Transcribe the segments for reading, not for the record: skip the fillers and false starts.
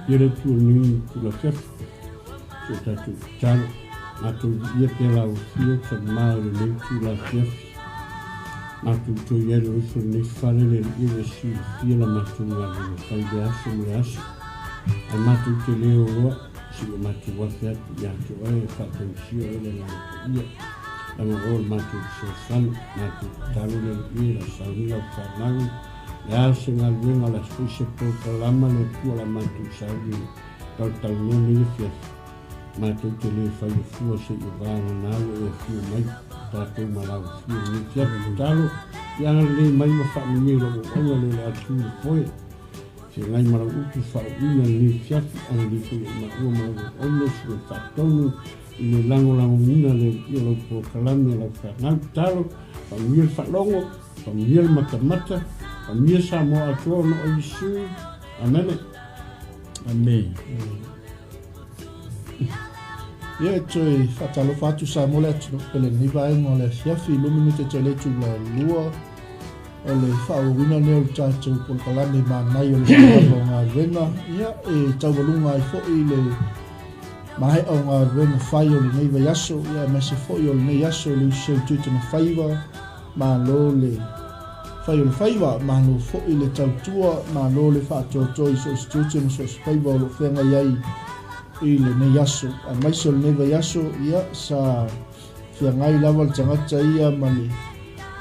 Ia le Atua i lenei itula afiafi, si o tatou tatalo, matou viia pea lau Afio tama i lenei itula afiafi. Matou toe i ai le oiso lenei fale le Alii ua silafia la matou galuega fai i lea aso ma lea aso. Ae matou te le o loa, se i o matou afe atu ia te oe e faatagisia oe le Agaga Paia. Leaga o oe o le matou fesoasoani, matou tatalo le Alii e la sauni lau fanau, le a se galuega, o le a foi se polokalama le Atua o le a matou sauni e talatalanoa nei afiafi. Matou te le fai le fua se i vagana ua e afio mai tatou ma lau afio lenei afiafi. Tatalo ia agalelei mai ma faamanuia i lou auauna le o le a tu i le foe. Feagai ma lau upu faauuina lenei afiafi, agalelei foi ia i maua ma lau auauna se mea faatonu i le lagolagoina le alii o lau polokalame a lau fanau. Tatalo, faamanuia le faalogo, faamanuia le matamata, faamanuia Samoa atoa ona o Iesu. Amene. Amene. Ia, e toe faatalofa atu Samoa le atunuu pele lenei vaega o le afiafi i lumi minute tele itula e lua o le faaauauina lea o le tatou polokalame manai o le manava o galuega. Ia, e taualuga ai foi le maea o galuega fai o lenei vaiaso, ia aemaise foi o lenei aso i le uso i tiute ma faiva. Malo le fai o le faiva, malo foi le tautua, malo le faatoatoa i so o se tiute ma so o se faiva o lo o feagai ai i lenei aso. Aemaise o lenei vaiaso, ia, sa feagai lava le tagata ia ma le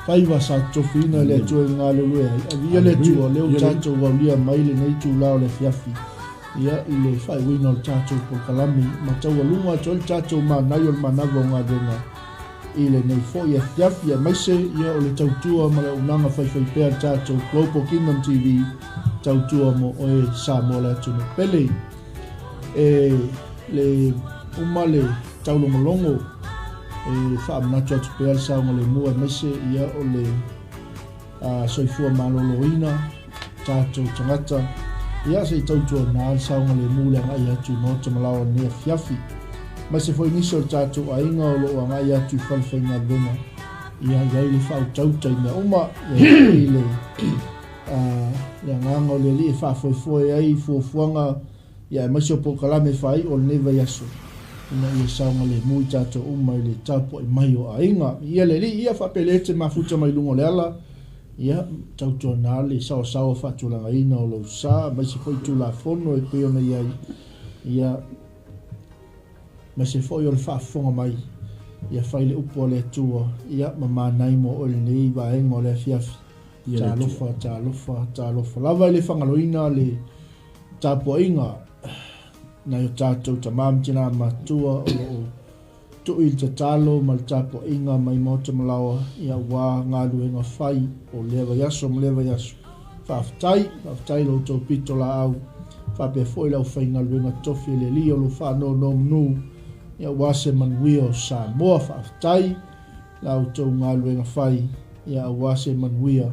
faiva sa totofiina e le Atua e galulue ai. Avia le Atua, lea ua tatou aulia mai lenei itula o le afiafi, ia, i le faaiuina o le tatou polokalame ma taualuga atu ai le tatou manai o le manava o galuega i lenei foi afiafi, aemaise ia o le tautua ma le auaunaga faifaipea a le tatou Global Kingdom TV, tautua mo oe Samoa le atunuu pele. E le uma le taulogologo e faamanatu atu pea le saogalemu aemaise ia o le soifua maloloina tatou tagata ia se i tautuana le saogalemu le agai atu i maota ma laoa i lenei afiafi. Aemaise foi nisi o le tatou aiga o lo o agai atu i fale faigaluega ia i ai le faautauta i mea uma, ia i ai foi le le agaga o le Alii e faafoefoe ai fuafuaga ia aemaise o polokalame faaiu o lenei vaiaso ina ia saogalemu i tatou uma i le tapuai mai o aiga. Ia le Alii, ia faapelei te mafuta mai luga o le ala, ia tautuana le saoasaoa faatulagaina o lou sa, aemaise foi Tulafono e pei ona i ai, ia aemaise foi o le faafofoga mai, ia fai le upu a le Atua, ia ma manai mo oe lenei vaega o le afiafi. Talofa, talofa, talofa lava i le fagaloina le tapuaiga nai o tatou tama ma tina matua o lo o tui le tatalo ma le tapuaiga mai Maota Malaoa ia aua galuega fai o lea vaiaso ma lea vaiaso. Faafetai, faafetai lo outou pito laau, faapea foi le aufaigaluega tofi e le Alii o lo o faanonomanu ia aua se manuia o Samoa. Faafetai la outou galuega fai ia aua se manuia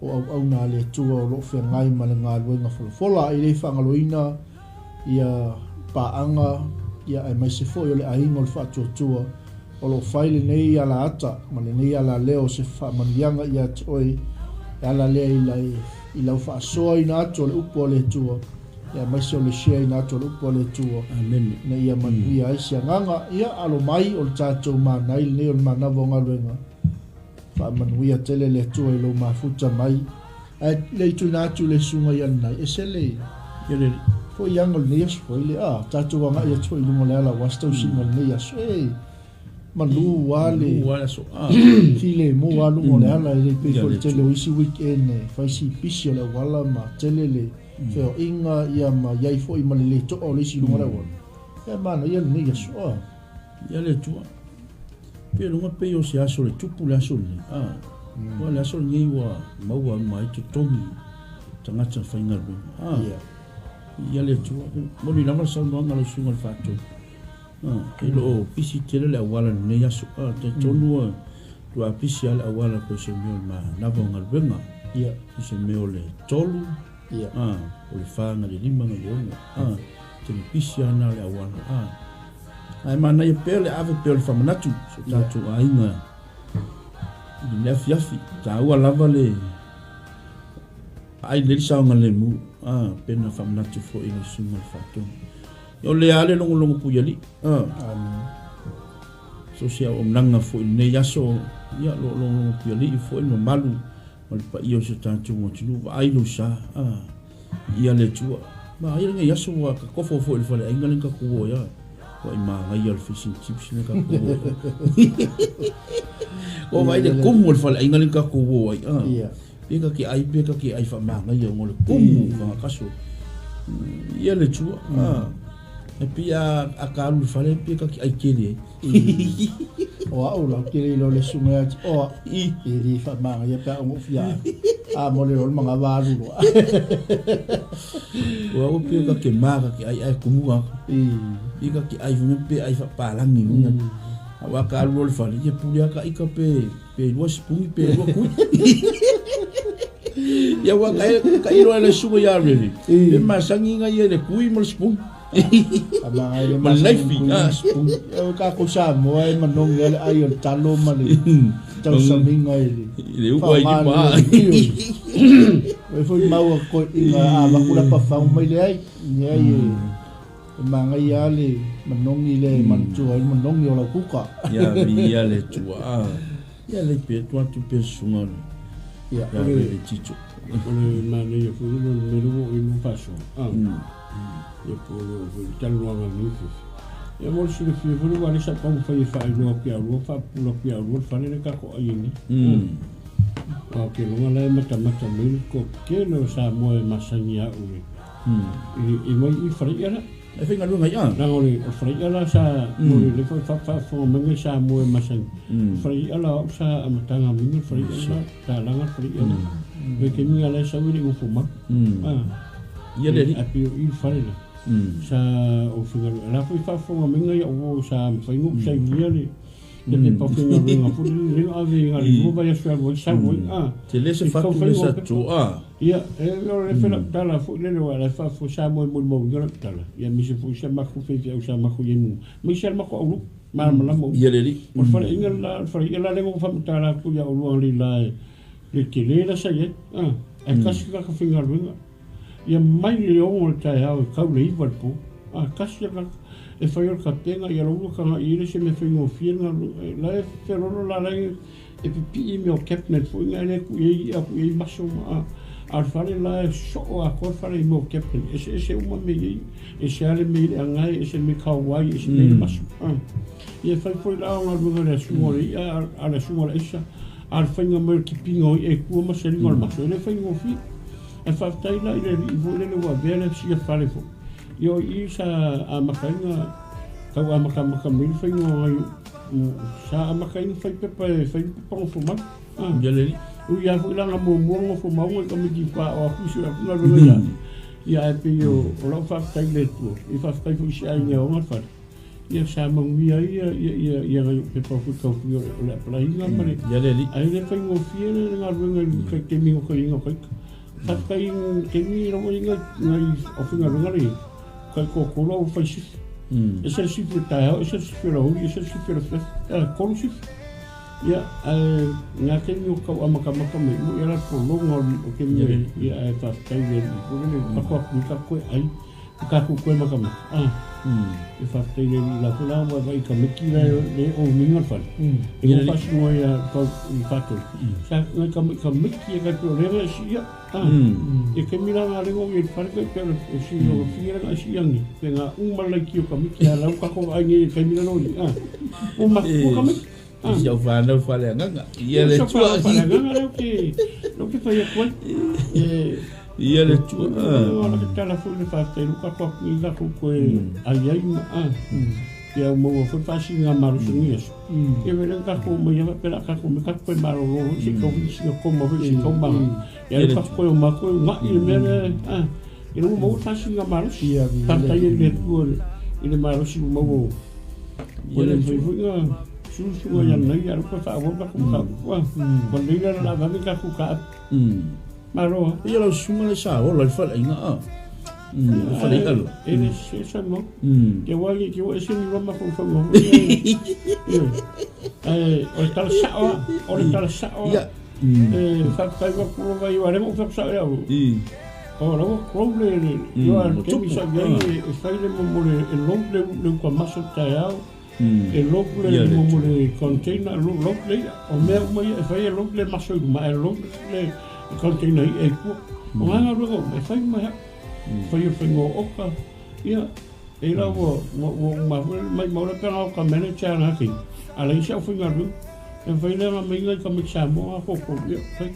o auauna a le Atua o lo o feagai ma le galuega folafola. E le faagaloina ia paaga ia aemaise foi o le aiga o le faatuatua o lo o fai lenei alaata ma lenei alaleo o se faamanuiaga ia te oe e ala lea i lau faasoaina atu o le upu a le Atua ia aemaise o le share ina atu o le upu a le Atua ina ia manuia ai se agaga. Ia alo mai o le tatou manai lenei o le manava o galuega. Faamanuia tele le Atua i lou mafuta mai. Ae le i tuuina atu le susuga ia lenai, ese le Ia le foi aga o lenei aso foi le a tatou agai atu foi i luga o le ala aua se tausiga o lenei aso. E malu a le Malu a le aso a. Filemu a luga o le ala e le pei foi le tele o isi weekend e fai si pisi o le auala ma tele le feoaiga ia ma i ai foi ma le le to'a o le isi i luga o le auala. Ia manaia lenei aso a. Ia le Atua. Pei luga pei o se aso le tupu le aso lenei. A. Ua le aso lenei ua maua uma ai totogi tagata faigaluega. A. Ia le Atua. Moni lava le saunoaga a lau susuga i le Faatonu. A. E le o pisi tele le auala i lenei aso. A. Talitonu ua matua pisi lava le auala pei o se mea o le manava o galuega. O se mea o le 3. A. O le 4 na le 5 na le 6. A. Tele pisi lava na o le auala. A. Ae manaia pea le ave pea o le faamanatu i so tatou aiga i le afiafi. Taua lava le Ai lelei le saogalemu, a, pe na faamanatu foi i le susuga i le Faatonu. Ia o lea lava le logologo puialii, a. So se auaunaga foi i lenei aso, ia o lo o logologo puialii foi le mamalu ma le paia o si o tatou atunuu. Vaai lou sa, a, viia le Atua. Manaia lenei aso ua tatofo foi i le faleaiga lea na tatou o ai a. Ua i manaia o le fish and chips lea na tatou o ai. Ua vaai le kumu o le faleaiga lea na tatou o ai, a. Pe ta te ai, pe ta te ai faamanaia ona o le kumu fagakaso. Ia le Atua, a. E pei a, a ka alu i le fale, pe ta te ai tele ai. O au la, ou te le iloa le susuga ia te oa. E le faamanaia pe a ou fia alu. A mo le loa le manava alu loa. O au pe ta te ma ta te ai ae kumu atu. Pe ta te ai foi pe ai faapalagi foi. A ua ka alu loa i le fale, ia pule lava ta ita pe pe lua sipuni pe lua kui. Ia ua ka ka iloa e le susuga ia Rene. E masani ga ia i le kui ma le sipuni. A magai le Ma le naifi. Sipuni. O tatou Samoa e manogi lava le ai o le talo ma le tausamiga i le I le u'a i lima. O e foi maua koi'iga a avatu le apafau mai leai. Leai e E manaia lava le manogi lea e manatua ai le manogi o lau kuka. Ia viia le Atua. Ah, ia lei pe atu atu pe susuga o le Ia, ia o le- le Tito. O le manaia foi lea o le mea lea ua oo i luma faasoa. Ah. Ia po o le oo foi i le talanoaga i lenei afiafi. Ia mo le silafia foi lea ua alesa taumafai e faailoa atu ia oulua, faapupula atu ia oulua le fale lea tatou ai ai nei. Aua ou te iloa la e matamata mai le toatele o Samoa e masani ia au i I mai i faleia la. E faigaluega i a. Leaga o le faleia la sa mo le foi faafofoga mai nai Samoa e masani. Faleia la au sa amataga mai le faleia la sa laga le faleia la. Le taimi la e sau i le nofo mau. Ah. Ia le alii. Ae pei o i le fale la. Sa ou faigaluega. La foi faafofoga mai nai au sa mafai ona ou sainia le le pepa faigaluega foi lele na ave i le lua vaiaso e alu ai sau ai. Ah. Tele se fatu le sa tu a. Ia, e o le fe lau tala foi lele aua o la e faafofoga Samoa e molimauina lau tala, ia aemaise foi si a matou faifeau sa matou i ai muamua, aemaise lava le matou auluu, malamalama uma. Ia le alii. O le faleaiga le la, o le faleaiga la lea na ou faamatala atu ia oulua analeila e le tele la sa i ai, a, ae tasi le tagata faigaluega. Ia mai le 6 o le taeao e tau le 9 i le po, a, tasi le tagata e fai o le tapena, ia loua tagai i ai le isi mea faigofie le galuega, la e feoloolo la la e E pipii mea o cabinet foi na e le tuu i ai i'a tuu i ai maso ma a a o le fale la e soo atoa le fale i mea o cabinet eseese uma mea i ai ese a le mea i le anae ese le mea i kauai ese le mea i le maso a ia e fai foi la o galuega a le asuga o le i'a a le asuga o le aisa a o le faiga mai o le tipiga o i'a i tua ma seliga o le maso e le faigofie ae faafetai la i le alii foi lele ua avea le sia fale foi ia o i sa amata ai na tau amatamata mai le faiga o nai Sa amata ai ona fai pepa e fai pepa nofomau. Ia le alii. Ui lava foi la na muamua nofomau nai tamaiti faaoo atu i si o latou galuega ia. Ia ae pei o lau faafetai i le Atua, ia faafetai foi i si aiga e ona le fale, ia sa manuia ai ia ia ia nai ou pepa foi tau o le apalaiina ma le. Ia le alii. Ae le faigofie le galuega i le taimi o tai ina o taita. Faafetai i le taimi lava i nai aufaigaluega la i ai, tai toatolu au fai sifi. Ese le sifi o le taeao, ese le sifi o le aoauli, ese le sifi o le afiafi. E tolu sifi. Ia, ae na taimi o tau amatamata mai, mo ia la pologa o taimi, ia ae faafetai i le Alii foi lele, pato atu nei tatou toe ai, ma tatou toe matamata. Ah, e faafetai i le Alii la foi la ua vaai i tamaiti la e owning le fale. E ngo faasinoa ia i Fatolu. Sa nai tamaiti e tai pei o lea na e siia. E taimi la nga lengo i le fale kai pe o si o fingira nga si angi pe nga uma laiti o tamaiti a lau kako ai nei taimi la loli a o ma ko tamaiti Si au whanau whale anganga. Ia le tua. Whale anganga leo ke leo ke whai atu ai. Ia le tua. Ora ke tala foi le whātai luka koa ki ngā kou koe ai ai ma a. Ia au maua foi whāsi ngā marosi ngi aso. Ia wele ngā kou mai ama pera ka kou me ka koe maroro se kau si ka koma foi se kau maha. Ia le ka koe o ma koe ngā i le mea le a. Ia ua maua whāsi ngā marosi. Tātai e le tua i le marosi ua maua. Ia le foi foi ngā susuga ia nei ia luka whaawau ka kou ka ua. Wa nei la la vave ka kou ka Malo. Ia lau susuga le sa ola le faleaiga a. Le faleaiga la. E le se sa mo. Te wa ni te wa ese ni rama kou whango. Ai o le tala sao o le tala sao. Ia. E faafetai atu lava i aua lea na ou fai atu sao i au. O la ua grow le le o le taimi sa i ai e fai le mo le e load le uka maso i le taeao. E load le mo le container, load le i'a. O mea uma ia e fai e load le maso i luma ae load le container i'a i tua. O ngā galuega uma e fai uma e au. Fai o le faiga o oka, ia, e la ua ua uma foi maimau la pe ana oka manager na taimi, a leai se aufaigaluega. E mafai lea ona aumai nai tamaiti Samoa a koko, ia, fai.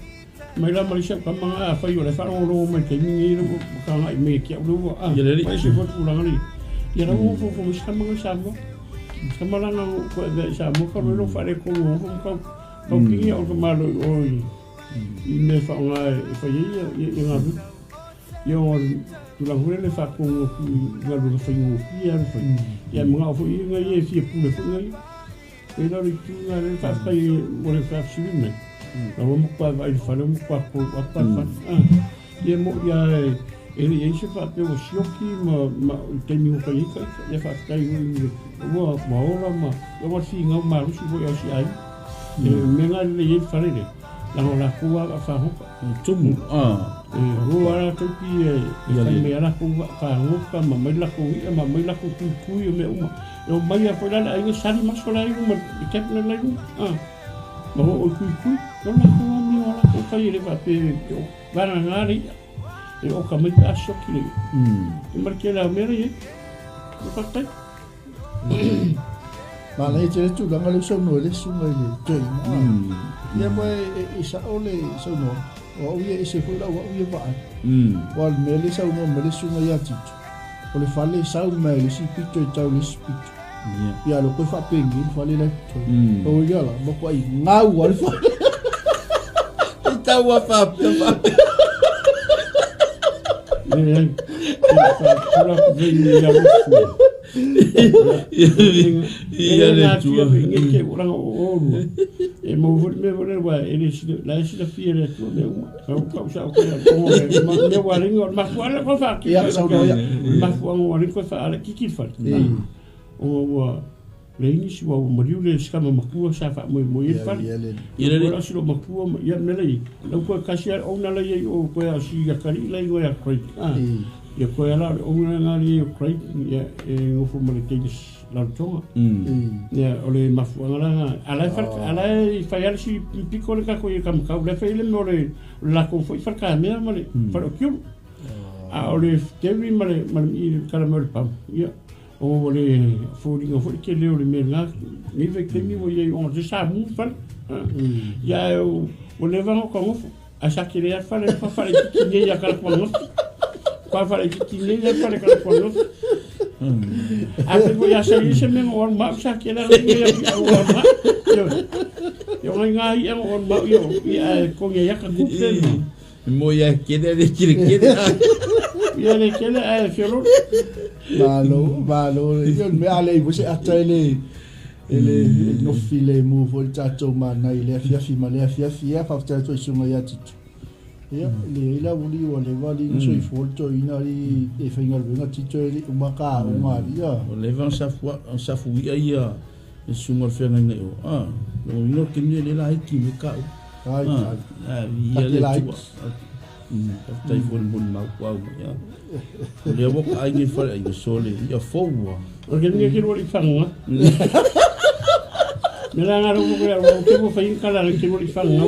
Mai la ma le isi au tama na, afai o la e faalogologo mai i le taimi lenei lea ua tagai mai ia te au lea ua, a, ua ese foi le tulaga lea i ai. Ia la ua nofonofo mai si tama na i Samoa. Si tama la na ou toe avea i Samoa talu ai lou faaletonu o nofo ma tau, tau pigi au i le tamaloa i o i mea e faaaoga e fai ai ia galuega. Ia o le tulaga foi lea e faatonu atu i galuega faigofie lava le fai. Ia e manao foi ia e fia pule foi ia. E la o le itu lena lea faafetai mo le faafesili mai. La ua matua vaai i le fale ua matua grow up lava le fale. Ia moni lava e le i ai se faapea ua sioki ma ma i le taimi ua fai ai ta ita. Ia faafetai foi i le ua ua ola ma ua finau malosi foi au si aiga. E mea na lelei ai le fale lea, leaga o latou lava a fagota. Tumu, E o lava latou ki e fai mai lava latou vaa fagota ma aumai latou i'a ma aumai latou tuitui o mea uma. E omai lava foi la le aiga sali maso la i luma i le cabinet la i luma, ma oo i tuitui. O latou amio a latou fai e le faapea e vagana le i'a e oka mai pe a sioki le i'a. E ma le tele lava o mea la e i ai. Faafetai. Manaia tele tulaga lea ua saunoa ai le susuga i le toeaina. Ia ma e sao le saunoaga, o au ia e ese foi lau au ia vaai. Aua o le mea lea e saunoa mai le susuga ia Tito, o le fale e sau mai le isi pito e tau i le isi pito. Ia a o lea toe faapenei le fale la e totoe. O ia la, matuai gau lava le fale. E tau a faapea faapea. Leai, e faapula atu nei i alofu. Ia le tua. Nge te ua o olua. E mau foi le mea foi lea, aua e le sila, la e silafia e le Atua mea uma. Kau kau sa o koe o le mea ua alinga o le mafuaaga lea koe faatino. Ia, saunoa ia. O le mafuaaga ua alinga koe faalaitiiti le fale. O ua leai nisi ua maliu le sikama matua sa faamoemoe ai le fale. Ia la si lo matua ma ia mea la i. Lau koe kasi a ona la i o koe a si akali la i ngoe a Craig. Ia koe ala o le ona ngā li o Craig ia e ngofo ma le teine Rarotonga. Ia o le mafuaaga la na ala e fale ala e fai ala si piko le kako i kamakau le fai le mea o le lakou foi fale kamea ma le fale o kiulu. A o le tevi ma le ma le i kala mai o le pau. Ia o le foliga foi tele o le mea lena nei vaitaimi ua i ai ona te sa mu fale. Ia e ua leva ona tagofo. Ae sa tele lava le fale kwa fale itiiti nei ia kala kwa ngofo. Kwa fale itiiti nei ia fale kala kwa ngofo. A fai foi a sa i se mea o alu mau sa tele lava nei ia o alu mau. Ia ngai ngā ia o alu mau ia ia e kongi ia ka kupe ma. Mo ia kele le kele kele. Ia le kele ae fiololo. Malo, malo. Ia o le mea a le iai foi se ata e le e le nofi lemu foi le tatou manai i le afiafi ma le afiafi. Ia, faafetai atu ai i susuga ia Tito. Ia, e leai la uli ua leva alii na soifua le toeaina alii e faigaluega Tito e le i uma ka aoga alii a. Ua leva ona safuia ia le susuga o le feagaiga i o. A, lona uiga o le taimi lenei la laiti mai ka au. Ai, ai. A, ia le Atua. Faafetai foi i le molimau ua au mai. A, o lea ua ka aiga i faleaiga sole ia fou ua. O le taimi nei ua i faga. Me la ngaro ko ya o ke mo fai kala le ke mo i faga.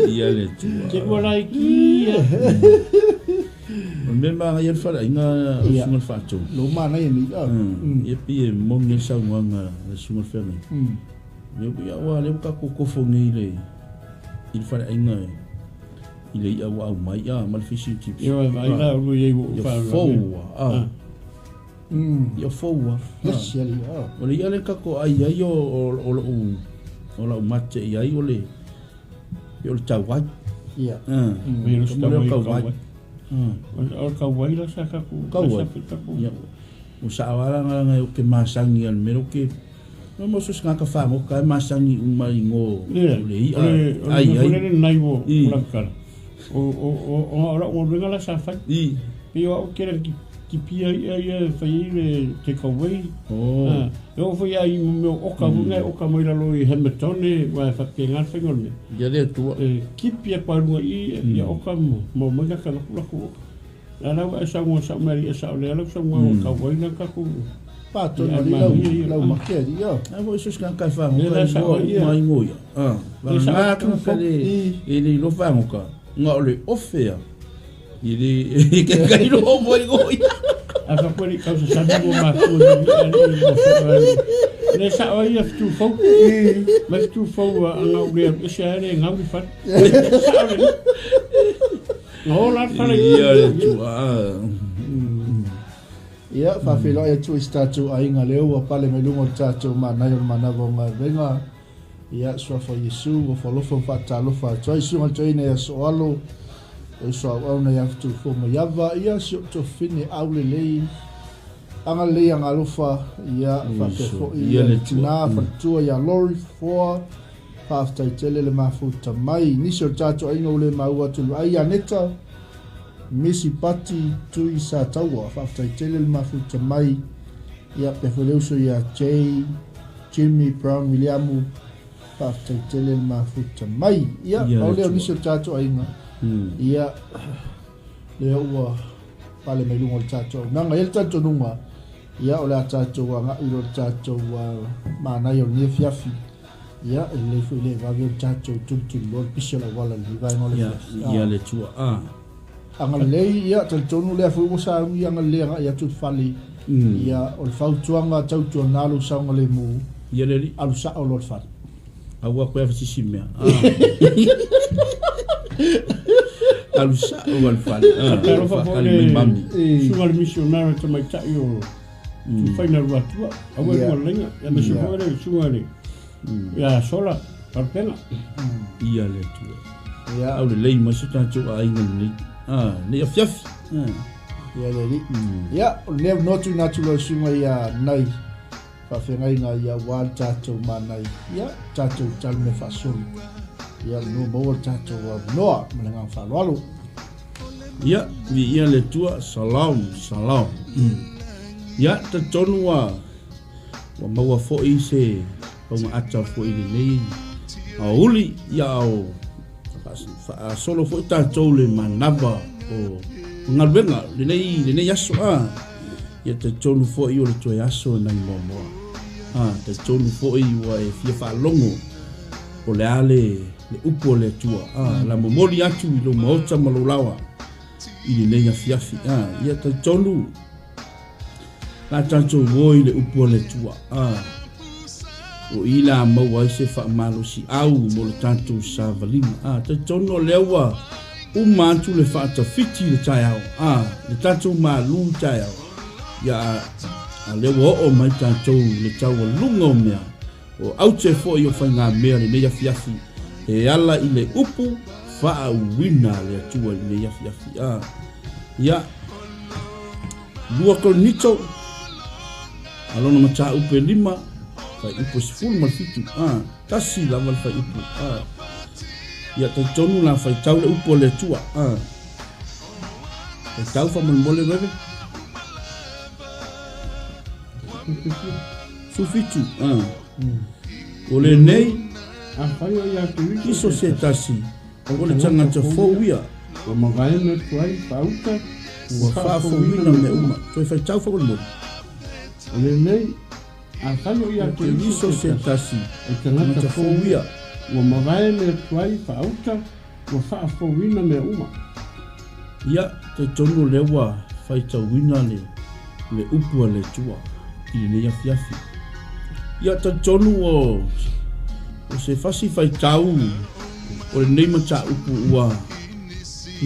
Ia le Atua. Ke mo lai ki. O le mea manaia le faleaiga o le susuga i le faatonu. Lou manaia nei. Ia pei e moni ai le saunoaga a le susuga i le feagaiga. Ia ua aua lea ua tatou tofo nei i le i le faleaiga i le i'a ua aumai a ma le fish and chips. Ia vaai la ulu i ai ua Ia fou a. Ia fou a. Yes, ia ia. O le i'a lea tatou ai ai o o lou o lau mate i ai o le o le tauai. Ia. O le tauai. O le tauai la sa tatou. Tauai. Ia. O sa awala ngala o ke masangi al mero ke no mo so sanga ka fagota e masangi uma i ngo o le i'a ai ai. O le nai wo o la kala. O o o o la o la sa fai. I. Pe o ke ki Tipia i'a ia e fai ai le take away. Oh. E oo foi i mea o oka foi na e oka mai lalo i Hamilton aua e faapena le faiga o le mea. Ia le Atua. E tipi atu lava i luga i i ia oka ma maua mai lata laku oka. A la ua e saunoa sao mai le i'a sao lea lau saunoaga ua tau ai la tatou Pa tonu ali lau lau make ali ia. A foi so skan kai fa ngo kai mo mai ngo ia. Ah, va nga ka le e le lo fa ngo ka. Nga o le ofe ya. I le ke kai lo mo i ngo ia. A fa koe kau sa sami mo ma fu ni ali mo fa. Le sa o ia fitu fou. Ma fitu fou a nga o le ese a le ngau i fa. Sa o le. Nga o la fa le. Ia le tua. Ia, faafeiloai atu i si tatou aiga lea ua pale mai luga o le tatou manaia o le manava o galuega. Ia, Suafa o Iesu, ua falofa ma faatalofa atu ai Susuga i le Toeaina ia Soalo, e uso auauna ia Futufua Maiava, ia si ou tofine aulelei, agalelei agalofa, ia, faapea foi Ia le le tina faletua ia Lori Fofoa, faafetai tele le mafuta mai. Nisi o le tatou aiga ua le maua atu i le vaai ia Neta, Misi Pati Tui Sataua, faafetai tele le mafuta mai. Ia, pea foi le uso ia Jay Jimmy Brown Williamu, faafetai tele le mafuta mai. Ia, Ia pau le lea o Atua. nisi o le tatou aiga. Ia, lea ua pale mai luga o le tatou auaunaga. E i ai le talitonuga, ia, o le a tatou agai i lo le tatou manaia o lenei afiafi. Ia, e lelei foi le vave o le tatou tulituliloa le pisi o le auala i lenei vaega o le Ia, afiafi. ia le Atua. Ah. Agalelei, ia, talitonu lea foi ua sauni agalelei agai atu i le fale. Ia, o le fautuaga tautuana lou saogalemu, Ia le alii. alu sao loa le fale. Aua koe afa mea. Ah. Alu sao al fale. Ah. Talofa foi Faakali mai le mami. susuga le missionary tamaitai o Tufaina Luatua. Aua e Ia. lua laina. Ia ma se Ia. foi le susuga le ia Sola Palpena. Ia le Atua. Ia, Au le lei mai se tatou aiga lenei. Ah, nei afiafi. Ah. ia le alii. Ia, o lenei avanoa tuuina atu loa i le susuga ia Nai faafeagaiga ia ua le tatou manai. Ia, tatou tali mea faasolo. Ia, le maua le tatou avanoa ma le agaga faaaloalo. Ia, vi ia le Atua, salam, salam. Ia, talitonu ua ua maua foi se paugaata foi lenei aoauli, ia o faasolo foi tatou le manava o galuega lenei lenei aso a. Ia talitonu foi o le toe aso e nai moamoa. Ah, talitonu foi ua e fia faalogo o le a le le upu o le Atua. Ah, la momoli atu i lou maota ma lou laoa i lenei afiafi. Ah, ia talitonu la tatou o i le upu o le Atua. Ah, o i la maua ai se faamalosi au mo le tatou savaliga. Ah, talitonu o lea ua uma atu le faatafiti le taeao. Ah, le tatou malu taeao. Ia, a lea ua oo mai tatou le taualuga o mea. O aute foi o faigamea lenei afiafi. E ala i le upu faauuina a le Atua i lenei afiafi. Ah, ia, 2 Korinito, alona mataupu e 5, faiupu 17. Ah, tasi lava le faiupu. Ah, ia talitonu la faitau le upu o le Atua. Ah, faitau faamolemole veve. 17. Ah, o lenei Afai o ia Keriso iso se tasi o le tagata fou ia ua mavae mea tuai faauta ua faafouina mea uma. Toe faitau faamolemole. O lenei afai o ia Keriso Keriso se se tasi tasi o tagata tagata fou fou ia ia ua mavae mea tuai faauta ua faafouina mea uma. Ia, talitonu lea ua faitauina le le upu a le Atua i lenei afiafi. Ia, talitonu o o se fasi faitau o lenei mataupu ua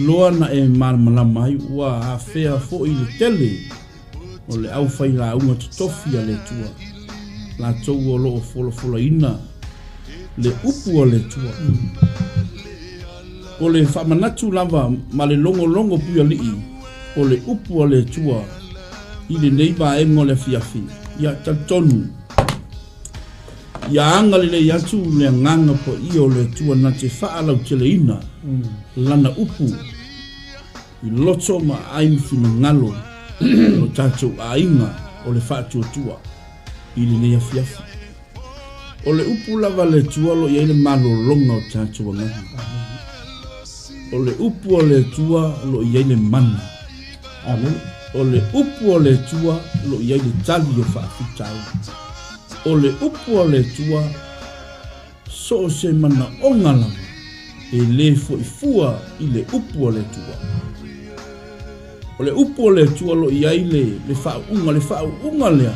loa na e malamalama ai ua afea foi le tele o le aufailauga totofi a le Atua. Latou o loo folafolaina le upu a le Atua. O le faamanatu lava ma le logologo puialii o le upu a le Atua i lenei vaega o le afiafi. Ia talitonu ia aga lelei atu le agaga paia o le Atua na te faalauteleina lana upu i loto ma aai ma finagalo Lo tatou aiga o le faatuatua i lenei afiafi. O le upu lava a le Atua o lo o i ai le malologa o tatou agaga. O le upu a le Atua o lo o i ai le mana. Amen. O le upu a le Atua o lo o i ai le tali o faafitauli. O le upu a le Atua so o se manaoga lava e lē fo'i fua i le upu a le Atua. O le upu a le Atua o lo o i ai le, le faauuga, le faauuga lea,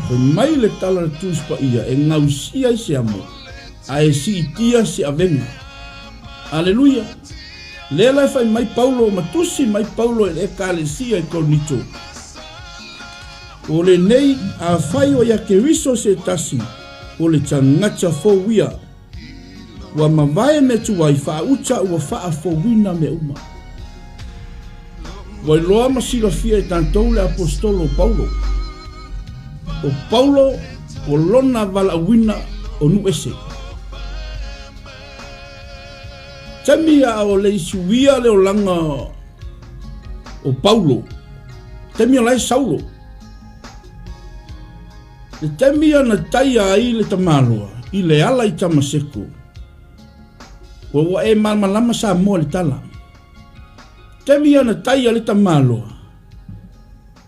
fai mai le tala a le Tusi Paia e gausia ai se amo, ae siitia se avega. Aleluia! Lea la e fai mai Paulo ma tusi mai Paulo i le Ekalesia i Korinito, O lenei, afai o ia Keriso se tasi, o le tagata fou ia. Ua mavae mea tuai faauta ua faafouina mea uma. Ua iloa ma silafia e tatou le Aposetolo o Paulo. O Paulo o lona valaauina o nuu ese. Taimi a o le i suia le olaga o Paulo, taimi o la e Saulo. Le taimi ana taia ai le tamaloa i le ala i Tamaseko, ua ua e malamalama Samoa i le tala. Taimi ana taia le tamaloa,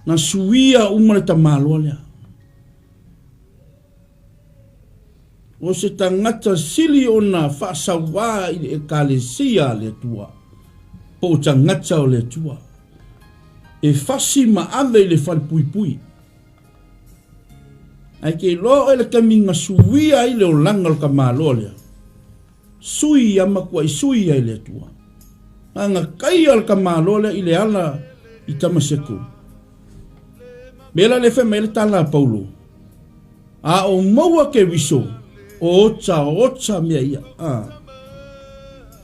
na suia uma le tamaloa lea. O se tagata sili ona faasauā i le Ekalesia a le Atua, po o tagata o le Atua, e fasi ma ave i le falepuipui. Ae ke iloa oe le taimi na suia ai le olaga o le tamaloa lea, sui ia matuai sui ai le Atua. Na gataia le tamaloa lea i le ala i Tamaseko. Mea la lea fai mai ai le tala a Paulo, A o maua Keriso, o ota ota mea ia. A.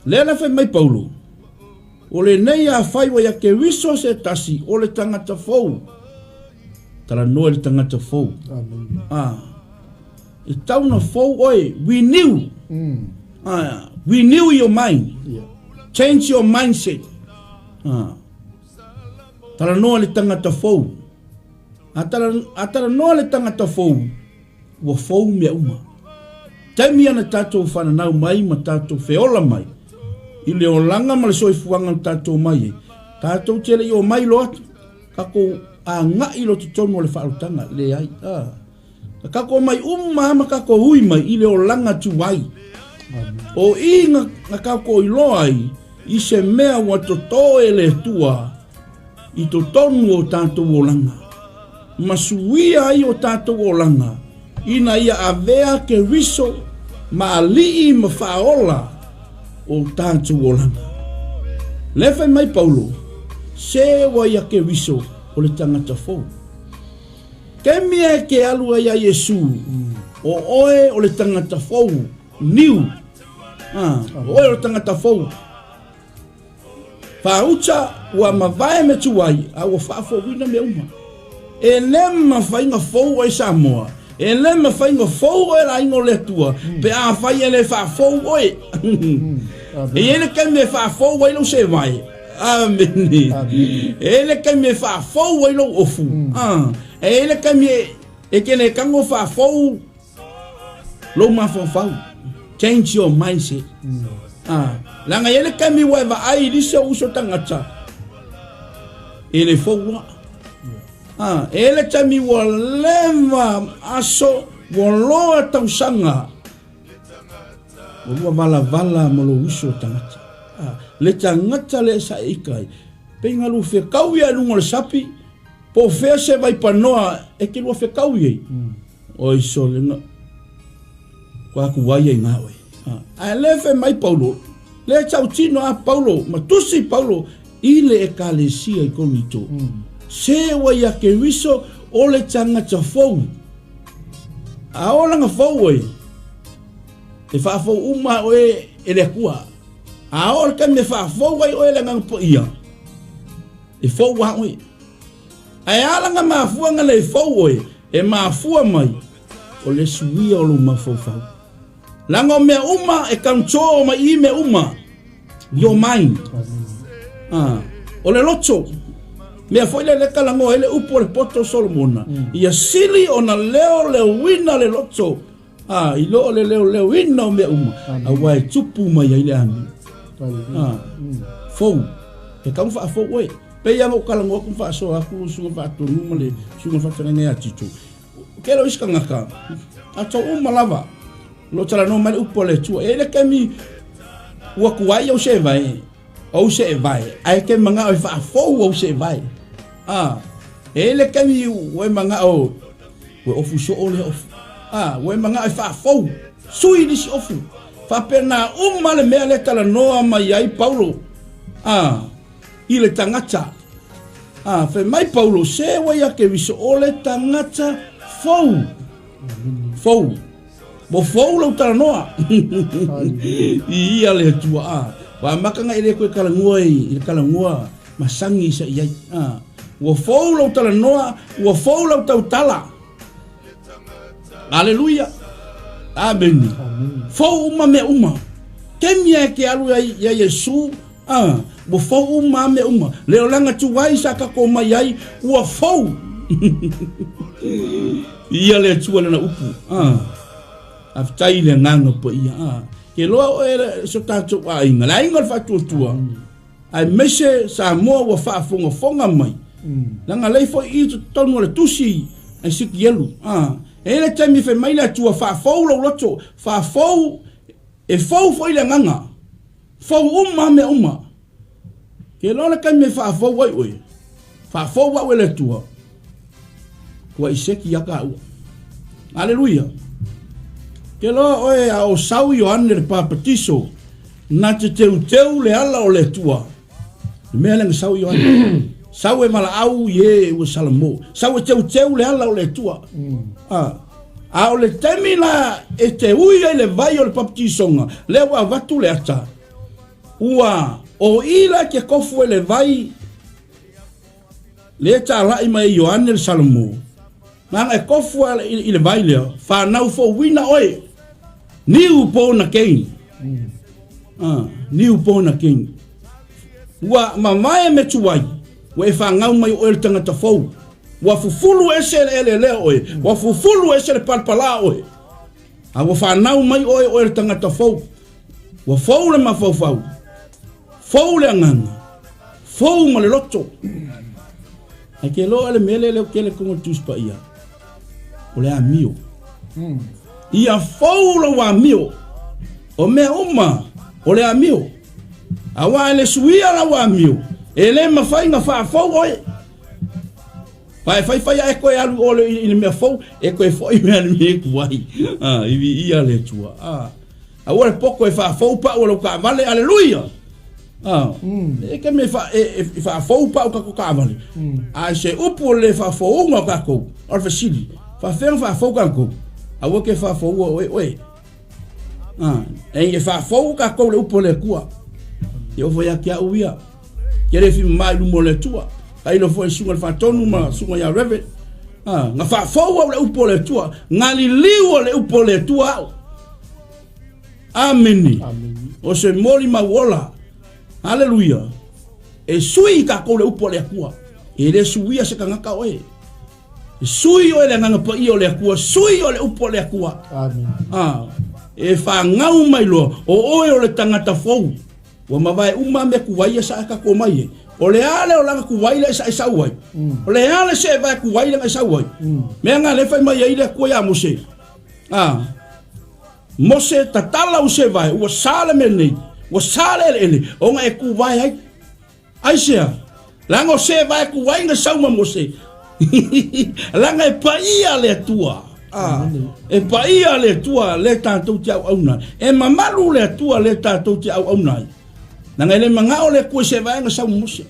Lea la fai mai Paulo, o lenei afai ua ia Keriso se tasi, o le tagata fou. Talanoa i le tagata fou. Amen. A. E tau na fou oe, renew. A, renew your mind. Yeah. Change your mindset. A. Talanoa i le tagata fou. A talanoa le tagata fou, ua fou mea uma. Taimi ana tatou fananau mai ma tatou feola mai i le olaga ma le soifuaga na tatou mai ai, tatou te le i omai loa atu, tatou agai loa totonu o le faaolataga, leai. Na tatou omai uma lava ma tatou ui mai i le olaga tuai. O i na, na tatou iloa ai i se mea ua totō e le Atua i totonu o tatou olaga, ma suia ai o tatou olaga ina ia avea Keriso ma alii ma faaola o tatou olaga. Lea fai mai Paulo, se ua ia Keriso o le tagata fou. Taimi e ke alu ai a Iesu, o oe o le tagata fou, new. Ah, o oe o le tagata fou. Faauta ua mavae me tuai, a ua faafouina mea uma. E le mafai na fou oe Samoa, e le mafai na fou oe le aiga o le Atua, pe afai e le faafou oe. E i ai le taimi e faafou ai lou sevae. Amene. E i ai le taimi e faafou ai lou ofu. Ah, e i ai le taimi e, e te le tago faafou lou mafaufau. Change your mindset. Ah, leaga e i ai le taimi ua e vaai i nisi ou uso tagata, e le fou lava. Ah, e i ai le taimi ua leva aso, ua loa tausaga, Ua lua valavala ma lou uso o tagata. Ah, le tagata lea e saeika ai, pei na lua fekau ia i luga o le sapi, po o fea se vaipanoa e te lua fekau i ai. Oi sole na, kua aku ai ai ngā oe. Ah, ae le fai mai Paulo, le tautino a Paulo, ma tusi Paulo i le ekalesia i Korinito. Se ua ia Keriso o le tagata fou. A o lana fou oe, e faafou uma oe e le Atua. A o le taimi e faafou ai oe e le Agaga Paia, e fou lava oe. Ae a lana mafuaaga le fou oe, e mafua mai o le suia o lou mafaufau. Leaga o mea uma e control mai i mea uma, your mind. Ah, o le loto. Mea foi lea lea talanoa ai le upu a le poto o Solomona, ia sili ona leoleoina le loto, a, i lo o le leoleoina o mea uma, aua e tupu mai ai le amio. A, fou. E tatau ona faafou oe. Pei lava ona ou talanoa atu ma faasoa atu le susuga faatonu ma le susuga faafeagaiga ia Tito. O tele o isi tagata, tatou uma lava, o lo o talanoa mai le upu a le Atua. E i ai le taimi ua tuai au seevae, ou seevae, ae e te manao e faafou ou seevae. A, e i ai le taimi ua e manao ua ofu soo lea ofu. A, ua e manao e faafou, sui nisi ofu. Faapena uma le mea lea talanoa mai ai Paulo, a, i le tagata. A, fai mai Paulo, se ua ia Keriso o le tagata fou. Fou. Ua fou lau talanoa. I ia le Atua. A, ua amata na e le koe talanoa i le talanoa masani sa i ai. A, ua fou lau talanoa, ua fou lau tautala. Aleluia. Amene. Fou uma mea uma. Taimi e ke alu ai ia Iesu, a, ua fou uma mea uma. Le olaga tuai sa tatou mai ai, ua fou. Ia le Atua lana upu. A, faafetai i le Agaga Paia. A, ke loa oe so tatou aiga, le aiga o le faatuatua, aemaise Samoa ua faafogafoga mai. Leaga lea foi i totonu o le tusi a Esikielu. A, e i ai le taimi e fai mai le Atua, faafou lou loto, faafou, e fou foi le agaga. Fou uma mea uma. Ke loa le taimi e faafou ai oe, faafou au e le Atua, ua i seki ia taua. Aleluia. Ke loa oe a o sau Ioane le Papatiso, na te teuteu le ala o le Atua. Le mea lea na sau Ioane. Sau e valaau i e ua salamo. Sau e teuteu le ala o le Atua. Ah. A o le taimi la e te ui ai le vai o le baptisoga, lea ua avatu le ata, ua o i la ke kofu e le vai le talai mai e Ioane le Salomo. Nanga e kofu a i le vai lea, whanau fouina oe, new born again. Ah, new born again. Ua mamae me tuai, ua e whangau mai oe le tangata fou. Ua fufulu ese le eleelea oe, ua fufulu ese le palapala oe. A ua whanau mai oe oe le tangata fou. Ua fou le mafaufau, fou le agaga, fou ma le loto. Ae ke loa le mea lea leo kele kongo Tusi Paia, o le amio. Ia fou lou amio, o mea uma o le amio. Aua e le suia lau amio, e le mafai na faafou oe. Pa e faifai a e koe alu ole i le mea fou, e koe foi mea le mea tuai. Ah, i vi ia le Atua. Ah. Aua le poko e faafou pau o lau taavale, aleluia! Ah. E ke me fa e faafou pau ka ko taavale. A se upu o le faafouga o tatou, o le fesili, faafefea ona faafou tatou? Aua ke faafoua oe oe. Ah, e e faafou tatou le upu o le Atua. E ofo ia te au ia. Ke le fi mai luma o le Atua. Tailo foi susuga le faatonu ma susuga ia Reverend. Ah, na faafou au le upu o le Atua. Na liliu o le upu o le Atua au. Amene. O se moli mau ola. Aleluia. E sui tatou le upu o le Atua. E le suia se tagata oe. E sui oe le agaga paia o le Atua, sui oe le upu o le Atua. Amen. Ah, e whangau mai loa, o oe o le tangata fou. Ua mavae uma mea tuai ia sa e tatou mai ai. O le a le olaga tuai lea sa e sau ai? O le a le seevae tuai lea na e sau ai? Mea na lea e fai mai ai le Atua ia Mose. A, Mose, tatala u seevae, ua sa le mea nei, ua sa le eleele, ona e tuvae ai. Aisea? Leaga o seevae tuai na sau ma Mose. Leaga e paia le Atua. Ah, e paia le Atua le tatou te auauna ai. E mamalu le Atua le tatou te auauna ai. Leaga e le manao le Atua i se vaega sau ma Mose.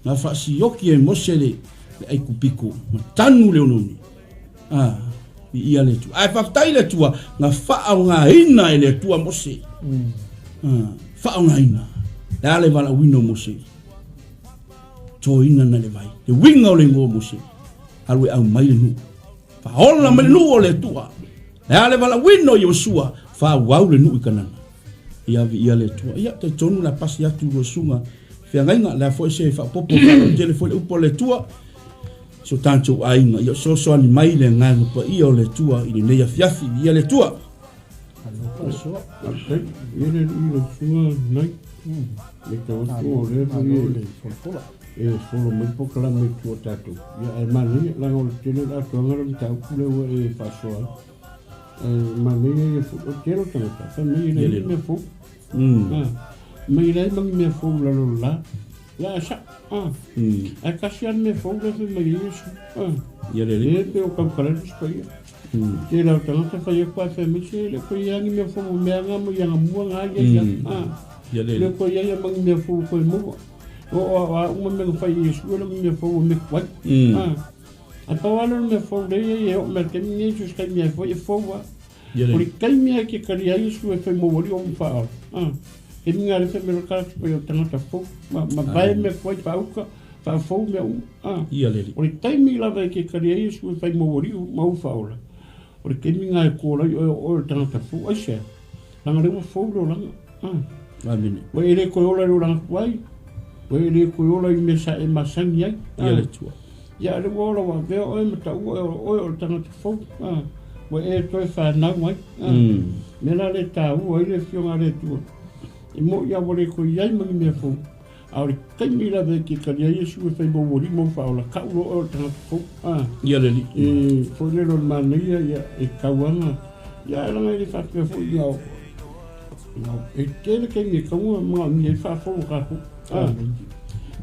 Na faasioki e Mose le, le Aikupito, ma tanu le oneone. Ah, viia le Atua. Ae faafetai le Atua, na faaaogaina e le Atua Mose. Ah, faaaogaina. Le a le valaauina o Mose? Toina na le vai. Le uiga o le igoa o Mose. Alu e aumai le nuu. Faaola mai le nuu o le Atua. Le a le valaauina o Iosua, faaauau le nuu i Kanana. Ia viia le Atua. Ia, talitonu la pasi atu lua susuga. Feagaiga, le a foi se faaopoopo faalauaitele foi le upu a le Atua i so tatou aiga, ia fesoasoani mai le Agaga Paia o le Atua i lenei afiafi. Viia le Atua. Faafetai. Ia le alii lau susuga Nai. Le tau atu o lea foi e folo mai polokalame i tua tatou. Ia ae manaia leaga o le tele o le atoaga o le mataupu lea ua e faasoa ai. Ae manaia ia foi, o le tele o tagata fai mai e leai ni mea fou. Mai leai ma ni mea fou i lalo o le la. Ia ae sa'o. Ae tasi lava le mea fou lea fai mai ai Iesu. Ia le alii. Lea e pei o tautala ai le Tusi Paia. Tele lava o tagata fai atu ae fai mai, se le toe i ai lava ni mea fou o mea na mai anamua na ia ia. Ia le alii. Le toe i ai ma ni mea fou e toe maua. O a uma mea na fai e Iesu e le o ni mea fou o mea tuai. Ae pau lava lea o le mea fou lea e i ai e oo mai i le taimi lenei, so o se taimi lava foi e fou lava. O le taimi a ke talia ai Iesu e fai mauali o faaola. Taimi na le fai mai loa tagata pai o tagata fou. Ma ma vae mea tuai faauka, faafou mea uma. O le taimi lava e ke talia ai Iesu e fai mauali ma ou faaola. O le taimi na e call ai oe o oe o le tagata fou. Aisea? Leaga lea ua fou le olaga. Amene. Ua e le toe ola i le olaga tuai. Ua e le toe ola i mea sa e masani ai. Ia le Atua. Ia a lea ua ola ua avea oe ma taua o oe o le tagata fou. Ua e toe fanau ai. Mea la lea e taua ai le Afioga a le Atua. E mo'i lava ua le toe i ai ma ni mea fou. A o le taimi lava e te talia ai Iesu e fai mau alii ma ou faaola, tau loa oe o le tagata fou. Ia le Alii. E foi lele o le manaia, ia, e tau lava na, ia, ae leaga e le faapea foi na o, e tele taimi e tatau ona manaomia ai le faafou o tatou.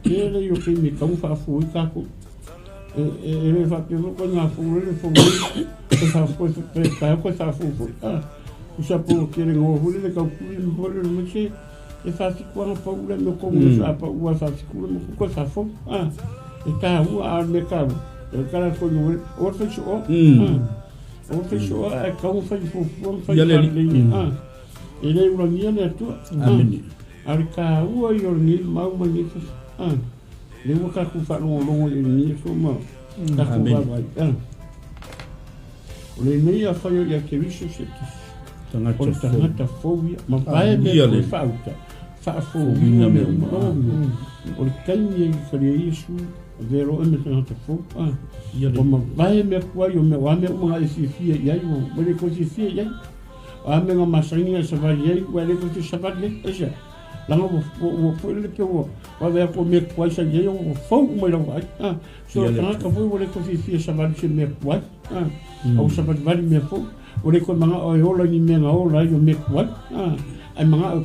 Tele ia o taimi e tatau ona faafou ai tatou. E le faapea foi koe na fou lele fou ai, koe faafou, koe taeao koe faafou foi. Tusa po ua tele noa foi lele tau pule ma foi lele mai se, e faafitu lava pau le mea tonu le sa pau a faafitu le mea koe faafou. E taua, a o le mea taua, e tala koe no o le fai soa. O le fai soa ae tatau ona fai fuafua ma fai faalelei. E le ulagia le Atua. Amene. A o le taua ia o lenei mau ma lenei aso. Lea ua tatou faalogologo i lenei aso ma tatou vaavaai. O lenei afai o ia Keriso se tasi. Tagata O le tagata fou ia. Ma vae mea Ia koe le. faauta. Faafouina mea uma. O le taimi e talia ai Iesu, avea loa oe ma tagata fou. Ia le. Ua mavae mea tuai o mea, o a mea uma na e fiafia i ai, ua le toe fiafia i ai. O a mea na masani na e savali ai, ua le toe fia savali ai. Aisea? Leaga ua foi lele pe ua vave atu o mea tuai sa i ai, ua fou uma i lau vaai. So Ia le. tagata foi ua le toe fiafia e savali se mea tuai. A ua savalivali mea fou. Ua le toe mana'o e ola i ni mea na ola ai o mea tuai. Ae mana'o e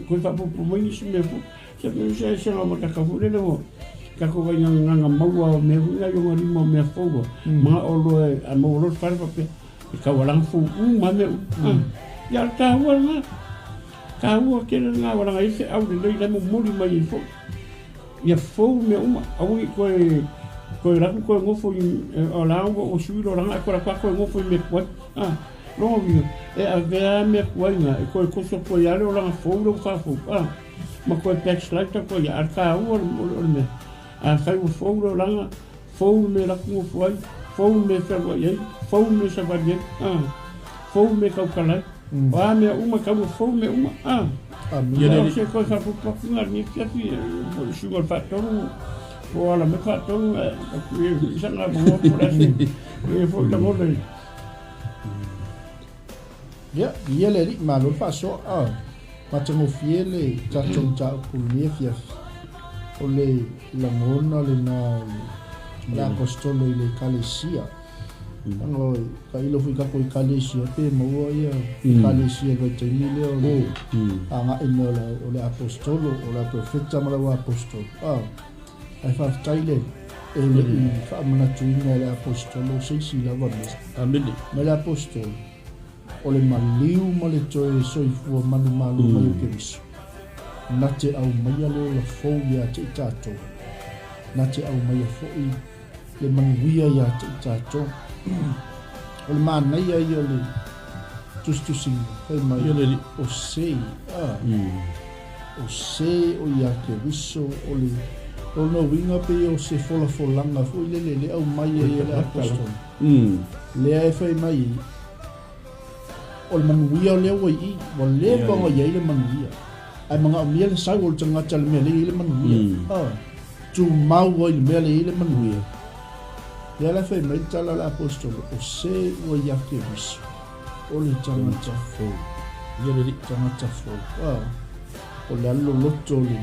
toe faaopoopo mai nisi mea fou. Se se se ga mataka foi lele ua tatou vaigagaga maua o mea foi na i ona lima o mea fou ua mana'o loa e a maua loa le fale faapea e taualaga fou uma lava mea uma. Ia o le taua lena. Taua tele lena ua laga ai feau lelei la e momoli mai ai foi. Ia fou mea uma, aua ne i toe toe alu atu toe nofo i o la ua ua sui loa laga ae toe alu atu lava toe nofo i mea tuai. Lona uiga, e avea lava mea tuai na e toe toso atu ai lava le olaga fou lea ua faafou, ma toe backslide atu ai lava. A o le taua o le mea, afai ua fou le olaga, fou le mea e alu atu nofo ai, fou le mea e fealuai ai, fou le mea e savali ai, fou le mea e tautala ai. O a mea uma, e tatau ona fou mea uma. Amene. O se toe faaopoopo atu na i lenei afiafi, po o le suiga o le faatonu, po o ala mai le faatonu, ae saga avanoa po o le a se mea foi lagona i. Ia, ia le Alii, malo le faasoa. A, matagofie le tatou mataupu i lenei afiafi. O le lagona lena o le Aposetolo i le Ekalesia. Leaga o tailo foi tatou Ekalesia pe maua ia Ekalesia i le vaitaimi lea o le agai mai o le Aposetolo, o le Perofeta ma le au Aposetolo. A, ae faafetai le Alii e le i faamanatuina e le Aposetolo se isi lava mea. Amene. Mai le Aposetolo, o le maliu ma le toe soifua manumalo mai o Keriso, na te aumaia le ola fou ia te i tatou, na te aumaia foi le manuia ia te i tatou. O le manaia ia o le tusitusiga, fai mai, o se, a, o se o ia Keriso, o le lona uiga pei o se folafolaga foi lele le aumai ai e le Aposetolo. Lea e fai mai ai, o le manuia lea ua i i, ua leva ona i ai le manuia. Ae manaomia le sau o le tagata i le mea lea e i ai le manuia. Tumau ai i le mea lea e i ai le manuia. Lea la e fai mai le tala a le Aposetolo, o se ua ia Keriso, o le tagata fou. Ia le alii. Tagata fou. O le alu loloto o le,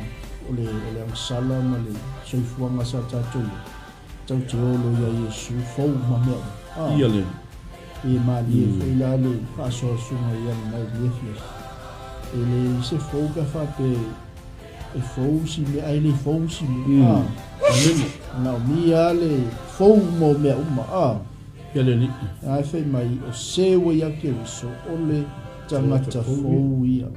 o le, o le agasala ma le soifuaga sa tatou i ai, tatou te olo ia Iesu fou ma mea uma. Ia le. E malie foi la le faasoasoga i ana i lenei afiafi. E leai se fou pe a faapea e fou si mea ae le fou si mea. Mm. Amene. Manaomia le fou mo mea uma. A. Ia le alii. Ae fai mai o se ua ia Keriso o le tagata fou ia.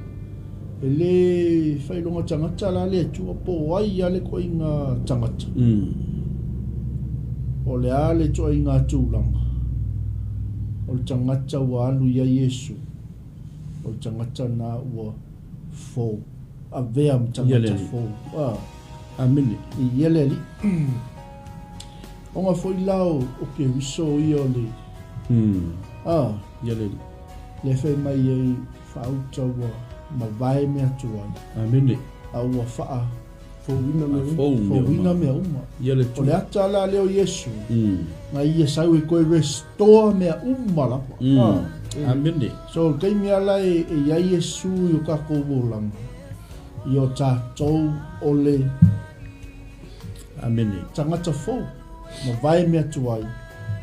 E le failoga tagata la le Atua po o ai ia le koiga tagata. O le a le ituaiga tulaga o le tagata ua alu ia Iesu, o le tagata na ua fou, avea ma tagata fou. A. Amene. Ia le Alii. Ona foi la o Keriso ia o le... A. Ia le Alii. Le fai mai ai faauta ua mavae mea tuai. Amene. A ua faa Fouina mea uma. Fouina mea uma. Ia le O le ata la lea o Iesu, na ia sau e toe restore mea uma lava. Amene. So, o le taimi lava la e i ai Iesu i o tatou olaga, ia o tatou o le Amene. tagata fou, mavae mea tuai,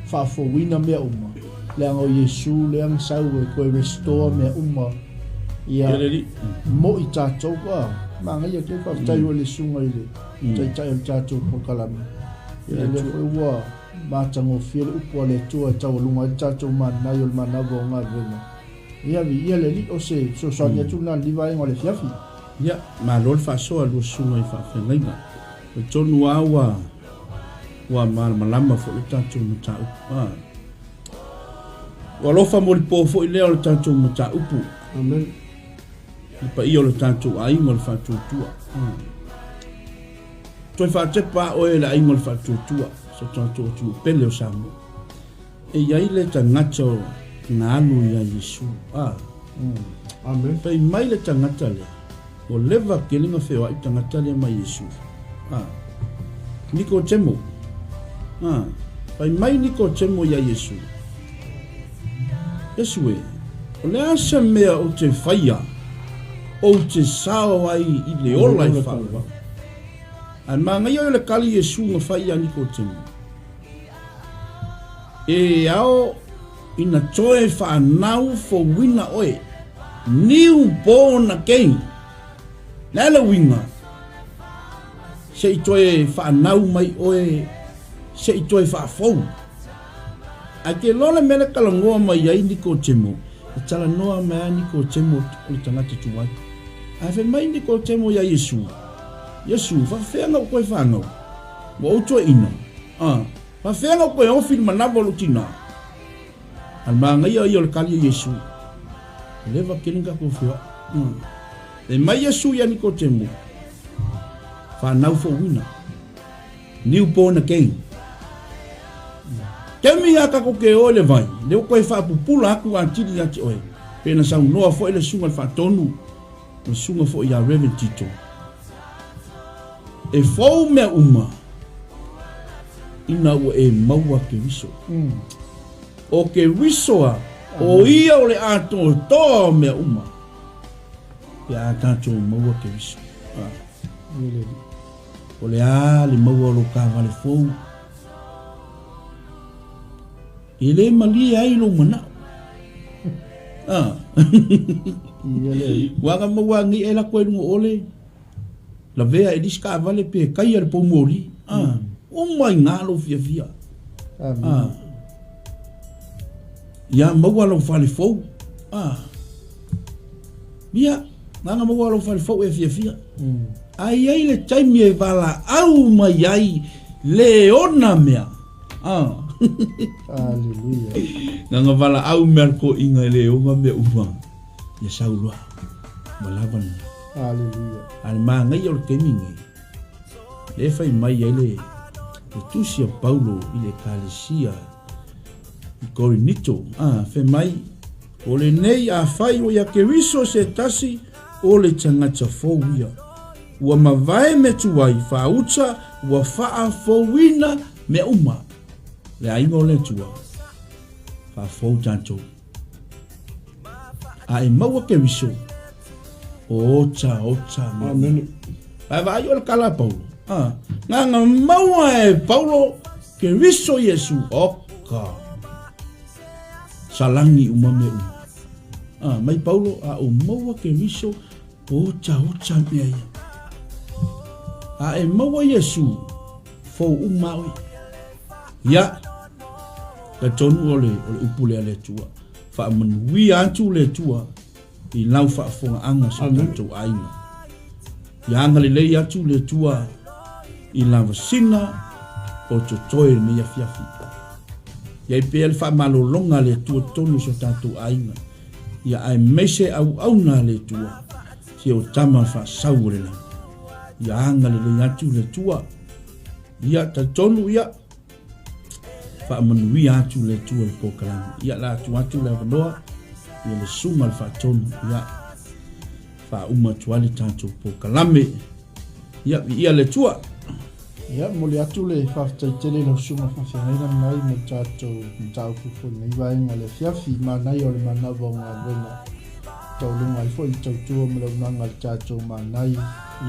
faafouina mea uma, leaga o Iesu lea na sau e toe restore mea uma ia mo i tatou. A manaia tele, faafetai foi i le susuga i le Taitai o le tatou polokalame. Ia lea foi ua matagofie le upu a le Atua e taualuga ai le tatou manai o le manava o galuega. Ia viia le Alii, o se fesoasoani atu lena i lenei vaega o le afiafi. Ia, malo le faasoa lua susuga i faafeagaiga. Talitonu lava ua Ua malamalama foi le tatou mataupu. A. Ua alofa molipo foi lea o le tatou mataupu. Amen. Le paia o le tatou aiga o le faatuatua. A. Toe faatepa a oe le aiga o le faatuatua, so tatou atunuu pele o Samoa. E i ai le tagata o na alu ia Iesu. A. Amen. Fai mai le tagata lea, ua leva tele na feoai tagata lea ma Iesu. A. Nikotemo. A. Fai mai Nikotemo ia Iesu. Iesu e, o le a se mea ou te faia, ou te sao ai i le ola e faavavau. Ae manaia o le kali Iesu na fai ia Nikotemo. E ao ina toe whaanau fouina oe, new born again. Le a le uiga, se i toe whaanau mai oe, se i toe whaafou. Ae ke loa le mea le talanoa mai ai Nikotemo, e talanoa mai a Nikotemo o le tagata tuai. Ae fai mai Nikotemo ia Iesu, Iesu, faafefea na ou toe whanau? Ua ou toeaina, a, faafefea na ou toe ofi i le manava o lou tina? A le manaia ia o le kali a Iesu, e leva tele na tatou feoai. Fai mai Iesu ia Nikotemo, whanau fouina, new born again. Taimi ia tatou ke o i le vai, lea ua toe faapupula atu atili ia te oe, pe na saunoa foi le susuga i le faatonu, le susuga foi ia Reverend Tito. E fou mea uma ina ua e maua Keriso. O Keriso a, o ia o le atoatoa o mea uma, pe a tatou maua Keriso. O le a le maua o lou kavale fou, e le malie ai lou manao. Ah. Ua aga maua agi e lako e lunga ole, lavea e lisi kaavale pe kaia le pou moli. Ah. Uma i ngā lou fiafia. Ah. Ia maua lou fale fou. Ah. Ia, nganga maua lou fale fou e fiafia. Ai ai le taimi e valaau mai ai le ona mea. Ah. Aleluia. Nganga valaau mea le koʻiga e le ona mea uma. Ia sau loa. Ua lava lena. Aleluia. A le manaia o le taimi nei, le fai mai ai le tusi a Paulo i le ekalesia i Korinito, a, fai mai, O lenei afai ua ia Keriso se tasi, O le tagata fou ia. Ua mavae mea tuai, faauta, ua faafouina mea uma. Le aiga o le Atua, faafou tatou. A e maua Keriso, ota ota mea. Amene. Ae vaai o le kala a Paulo. Ah, nganga maua e Paulo Keriso Iesu oka. Salangi uma mea uma. Ah, mai Paulo a o maua Keriso ota ota mea ia. A e maua Iesu fou uma oe. Ia, talitonu o le, o le upu lea a le Atua. Faamanuia atu le Atua i lau faafofogaaga si o tatou aiga. Ia agalelei atu le Atua i lavasina o totoe lenei afiafi. Ia i pea le faamalologa a le Atua totonu o si o tatou aiga. Ia aemaise auauna a le Atua, si o tama faasau o le lagi. Ia agalelei atu le Atua. Ia talitonu ia faamanuia atu le Atua i le polokalame. Ia la atu atu le avanoa ia le susuga le faatonu ia faauma atu ai le tatou polokalame. Ia viia le Atua. Ia, momoli atu le faafetai tele i lau susuga faafeagaiga lenai mo le tatou mataupu foi i lenei vaega o le afiafi, manaia o le manava o galuega taualuga ai foi le tautua ma le auaunaga a le tatou manai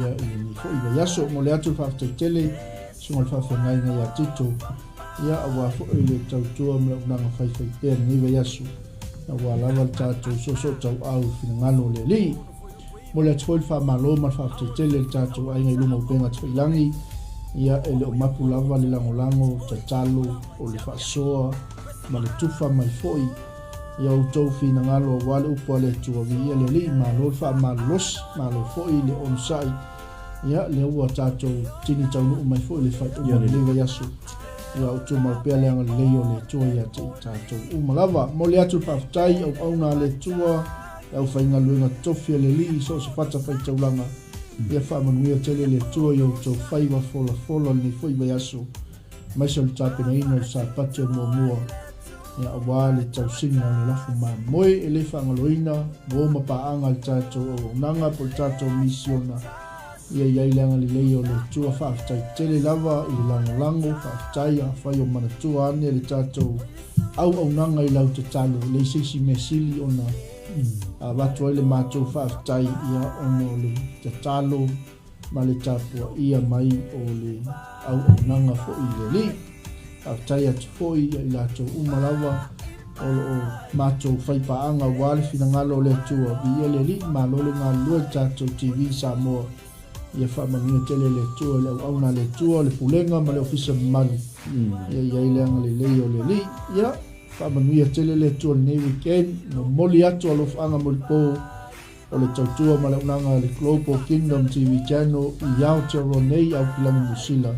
ia i lenei foi vaiaso. Momoli atu le faafetai tele i susuga i le faafeagaiga ia Tito ia aua foi le tautua ma le auaunaga faifaipea i lenei vaiaso aua lava le tatou soosootauau i le finagalo o le Alii. Momoli atu foi le faamalo ma le faafetai tele i le tatou aiga i luma o upega tafailagi, ia e le o mapu lava le lagolago, tatalo, o le faasoa ma le tufa mai foi i a outou finagalo aua le upu a le Atua, viia le Alii, malo le faamalolosi, malo foi le onosai, ia lea ua tatou tini taunuu mai foi le faaiuga o lenei vaiaso. Ia o tumau pea le agalelei o le Atua ia te i tatou uma lava. Momoli atu le faafetai i auauna a le Atua, le aufaigaluega tofi a le Alii i so o se fatafaitaulaga. Ia faamanuia tele le Atua i outou faiva folafola lenei foi vaiaso, aemaise o le tapenaina o le Sapati o muamua, ia aua le tausiga o le lafo mamoe e le faagaloina mo ma paaga a le tatou auaunaga po o le tatou misiona. Ia i ai le agalelei o le Atua. Faafetai tele lava i le lagolago. Faafetai afai o manatua ane le tatou auaunaga i lau tatalo. E leai se isi mea sili ona avatu ai le matou faafetai ia ona o le tatalo ma le tapuaia mai o le auaunaga foi i le Alii. Faafetai atu foi ia i latou uma lava o lo o matou faipaaga aua le finagalo o le Atua. Viia le Alii, malo le galulue i le tatou TV Samoa. Ia faamanuia tele le Atua i le auauna a le Atua, le Pulega ma le Ofisa mamalu. Ia i ai le agalelei o le Alii. Ia faamanuia tele le Atua i lenei weekend. Momoli atu alofaaga molipo o le tautua ma le auaunaga a le Global Kingdom TV Channel i Aotearoa nei, Aukilani Niu Sila.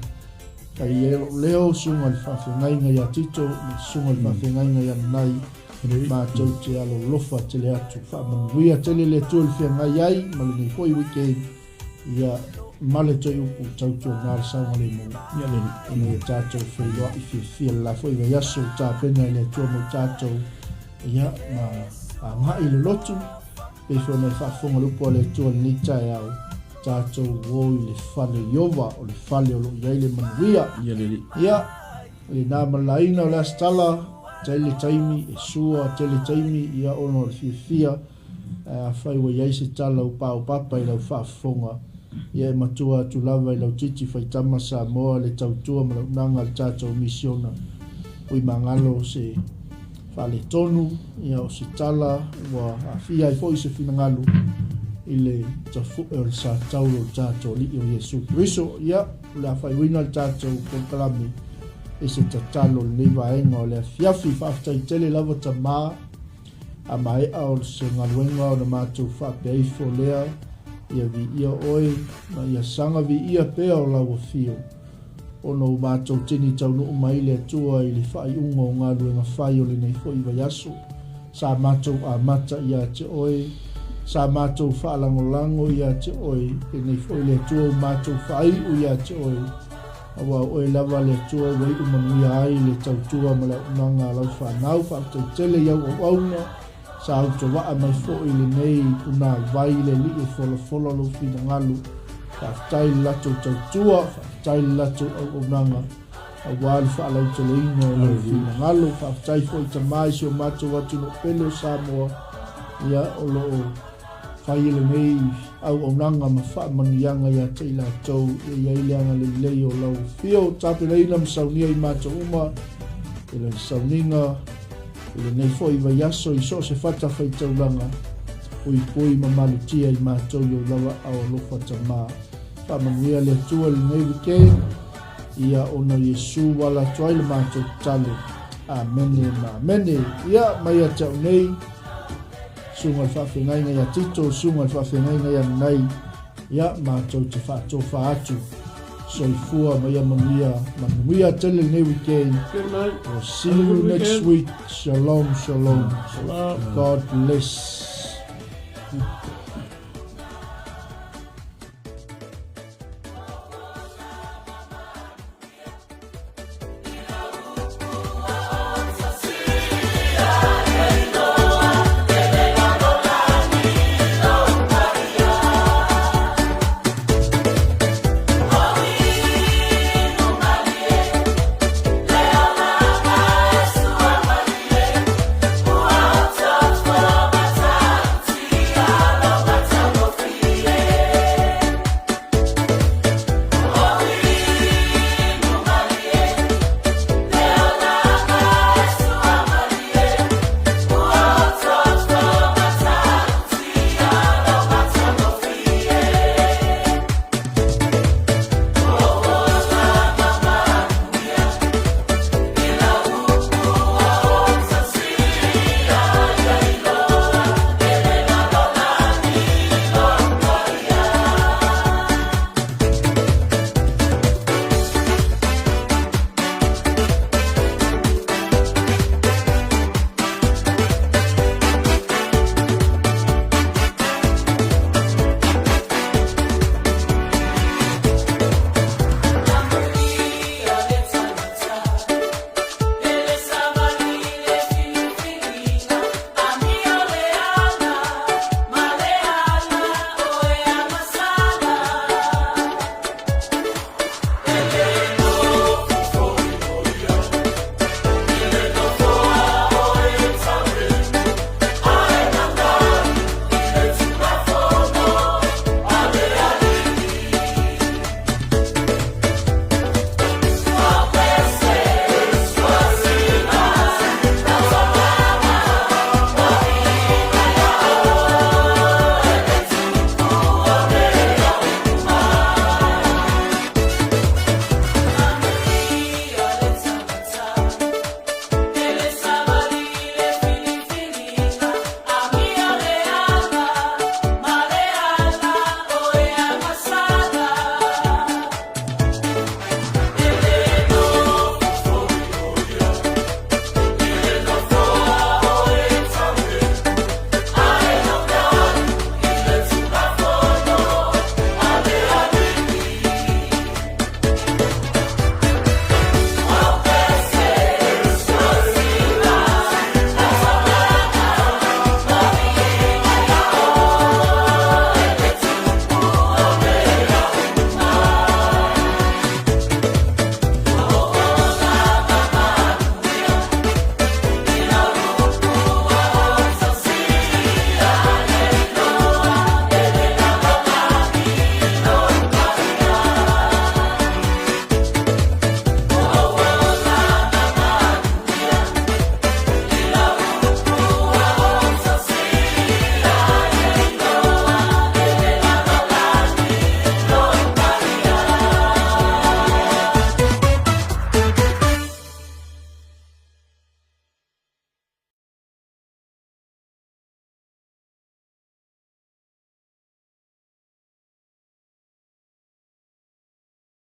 Ka i ai lou leo, susuga i le faafeagaiga ia Tito, ma le susuga i le faafeagaiga ia Nanai, matou te alolofa tele atu. Faamanuia tele le Atua i le feagai ai ma lenei foi weekend, ia ma le toe upu tautuana le saogalemu. Ina ia tatou feiloai fiafia le la foi vaiaso ua tapena e le Atua mo tatou, ia ma agai i le lotu, pei foi ona e faafofoga le upu a le Atua i lenei taeao, tatou o i le fale o Ieova, o le fale o lo o i ai le manuia. Ia le Alii. Ia, lena ma le laina o le Aso Tala, tele taimi e sua, tele taimi ia ona o le fiafia, ae afai ua i ai se tala ua paopapa i lau faafofoga, ia e matua atu lava i lau titi faitama Samoa le tautua ma le auaunaga a le tatou misiona. Ui magalo se faaletonu, ia o se tala ua aafia ai foi se finagalo i le tafue o le satauro o le tatou Alii o Iesu Keriso. Ia, o le a faaiuina le tatou polokalame i se tatalo i lenei vaega o le afiafi. Faafetai tele lava Tama, a maea o se galuega ona matou faapea ifo lea, ia viia oe ma ia saga viia pea o lau afio. Ona ua matou tini taunuu mai le Atua i le faaiuga o galuega fai o lenei foi vaiaso. Sa matou amata ia te Oe, sa matou faalagolago ia te Oe, lenei foi le Atua ua matou faaiu ia te Oe, aua o Oe lava le Atua ua iu manuia ai le tautua ma le auaunaga a Lau fanau. Faafetai tele i au auauna. Sa autovaa mai foi i lenei punāvai i le Alii e folafola lou finagalo. Faafetai i le latou tautua, faafetai i le latou auaunaga aua le faalauteleina o lou finagalo. Faafetai foi Tama i si o matou atunuu pele o Samoa, ia o lo o fai e lenei auaunaga ma faamanuiaga ia te i latou, ia i ai le agalelei o lau afio, tapenaina ma saunia i matou uma i le sauniga i lenei foi vaiaso i so o se fatafaitaulaga, puipui ma malutia i matou i ou lava aao alofa Tama. Faamanuia le Atua i lenei weekend, ia ona o Iesu ua ala atu ai le matou tatalo. Amene ma amene. Ia, mai ia te au nei, Susuga i le Faafeagaiga ia Tito, Susuga i le Faafeagaiga ia Nanai, ia, matou te faatofa atu. Soifua ma ia manuia, manuia tele lenei weekend. Good night. We'll see you next week. Shalom, shalom. Shalom. God bless.